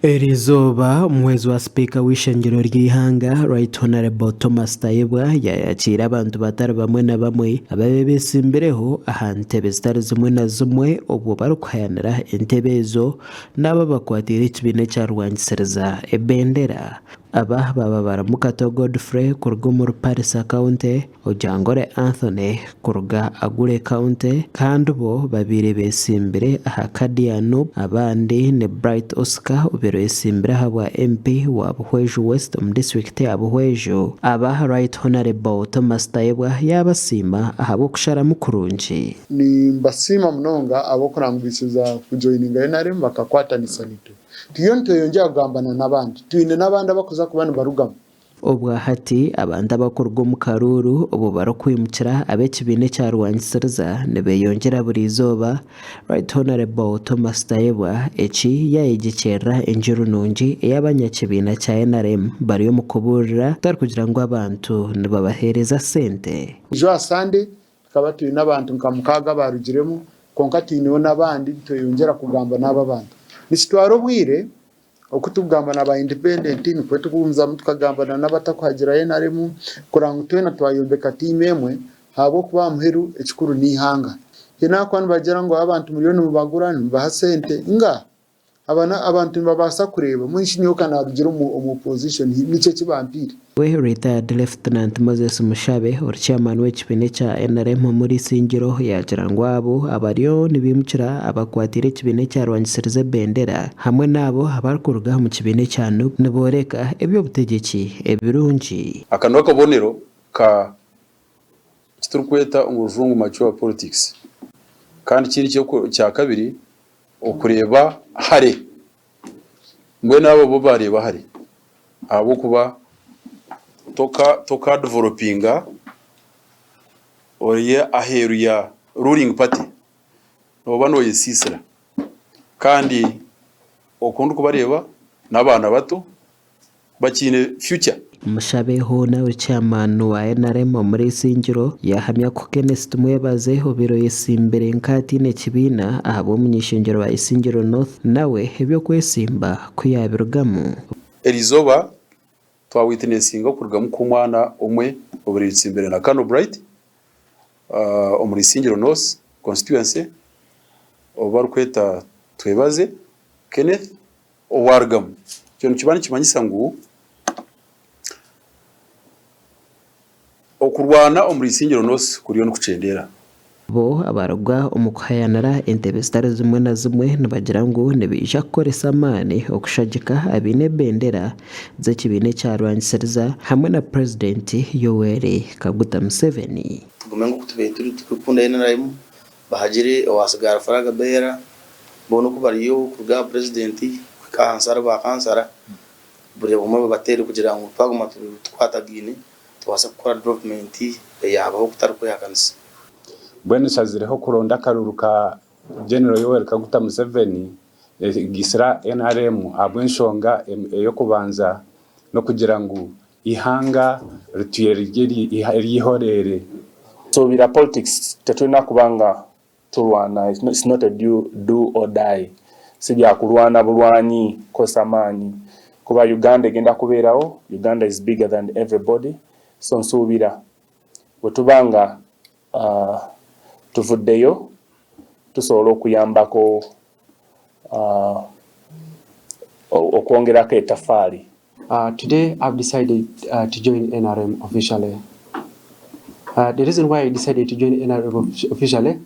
Eriizooba, omuhwezi wa sipiika w'eishengyero ry'eihanga, Right Honourable Thomas Tayebwa yaayakiira abantu batari bamwe na bamwe ababaire beetsimbireho aha ntebe zitari zimwe na zimwe obwo barikuhayanira entebe ezo n'abo abakwatiire ekibiina ekya rwangisiriza ebendera. Aba baaba barimu Kato Godfrey kuruga omuri Pallisa County, Ojangole Anthony kuruga Agule County kandi bo babaire betsimbire aha kadi ya nup. Abandi ni Bright Oscar obaire oyetsimbire ahabwa MP wa Buhweju West omu disiturikiti ya Buhweju. Aba Right Honarebo Thomas Tayebwa yaabasiima ahabw'okusharamu kurungi. Nimbasiima munonga ahabw'okurangwisiza kujoininga NRM bakakwatanisa naitwe. Turiyo nitweyongyera kugamba na n'abandi. Twine n'abandi abakuza kuba nibarugamu. Obwa hati abantu abakuruga omu karuuru obwo barikwimukira ab'ekibiina ekya Rwangisiriza nibeyongyera buri izooba, Right Honourable Thomas Tayebwa eki yayegyekyerera enjuru nungi ei abanyakibiina kya NRM bari omu kubuurira kutari kugira ngu abantu nibabaheereza sente. Ijo aha Sunday tukaba twine abantu nka mukaaga abaarugiremu, kwonka twineho n'abandi nitweyongyera kugamba n'abo abantu. Nikitwara obwire Oku turikugamba na ba independent nikwo turikugumizamu tukagamba na n'abatakuhagira NRM kureba ngu twena twayombeka tiimu emwe ahabw'okuba aha muheru ekikuru n'eihanga. Haine ahakuba nibagira ngu abantu muriyo nimubagura nimubaha sente, nga! Abantu nibabaasa kureeba mbwenu shi nyowe ka naarugire omu opposition niki eki bampiire? We Retired Lieutenant Moses Mushabe ori chairman w'ekibiina ekya NRM omuri Isingiro yaagira ngu abo abariyo nibaimukira abakwatiire ekibiina ekyarwangisirize ebendera hamwe n'abo abarikuruga omu kibiina ekya nup nibooreka eby'obutegyeki ebirungi. Aka n'akabonero ka eki turikweta omu rujungu mature politics. Kandi ekindi kyakabiri okureeba hare. Mbwenu abo bo baareeba hare ahabw'okuba tokadevelopinga ori aheeru ya ruling party, nooba nooyesiisira. Kandi oku ndikubareeba n'abaana bato bakiine future. Mushabe hoona ori chairman wa NRM omuri Isingiro yahamya ku Kenneth Tumwebaze obaire oyesimbire nka ataine kibiina ahabw'omuny'ishengyero wa Isingiro North nawe eby'okwesimba ku yabirugamu. Erizooba twa witnessinga okurugamu kw'omwana omwe obaire oyetsimbire na Kano Bright omuri Isingiro North constituency ou barikweta Twebaze Kenneth. Owarugamu. Ekyo nikiba nikimanyisa ngu okurwana omuri Isingiro North kuriyo nikukyendera. Bo abaruga omu kuhayanira entebe zitari zimwe na zimwe nibagira ngu nibaija kukoresa amaani okushagika abaine ebendera z'ekibiina ekyarwangisiriza hamwe na Purezidenti Yoweri Kaguta Museveni. Tugume nk'oku tubaire turi turikukunda NRM Bahagire owaasigara flag bearer boona oku bariyo kuruga aha purezidenti kuhika ahansi ahari ba kansara buri omwe babateere kugira ngu twaguma tukwatagaine tubaase kukora development eyaabaho kutari kwehakanisa. Mbwenu nshazireho kuronda akaruuru ka General Yoweri Kaguta Museveni egisira NRM ahabw'enshonga ey'okubanza n'okugira ngu Eihanga ritwire riri ery'eihoreere. Nsuubira politics tetulina kuba nga tulwana it's not a do or die si bya kulwana bulwanyi kukozesa maanyi kuba Uganda egenda kubeerawo Uganda is bigger than everybody so nsuubira bwetuba nga tuvuddeyo tusobola okuyambako okwongerako etafaali. Today I've decided to join NRM officially. The reason why I decided to join NRM officially,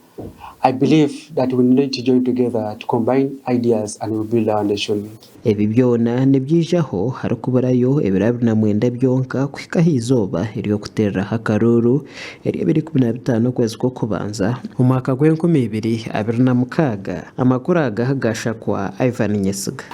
I believe that we need to join together to combine ideas and we build our nation. Ebi byona nibyijaho harikuburayo ebiro 29 byonka kuhika aha izooba ery'okuteereraho akaruuru ery'ebiro 15 okwezi kw'okubanza omwaka gw'enkumi ibiri abiri na mukaaga. Amakuru aga gashakwa Ivan Nyesiga.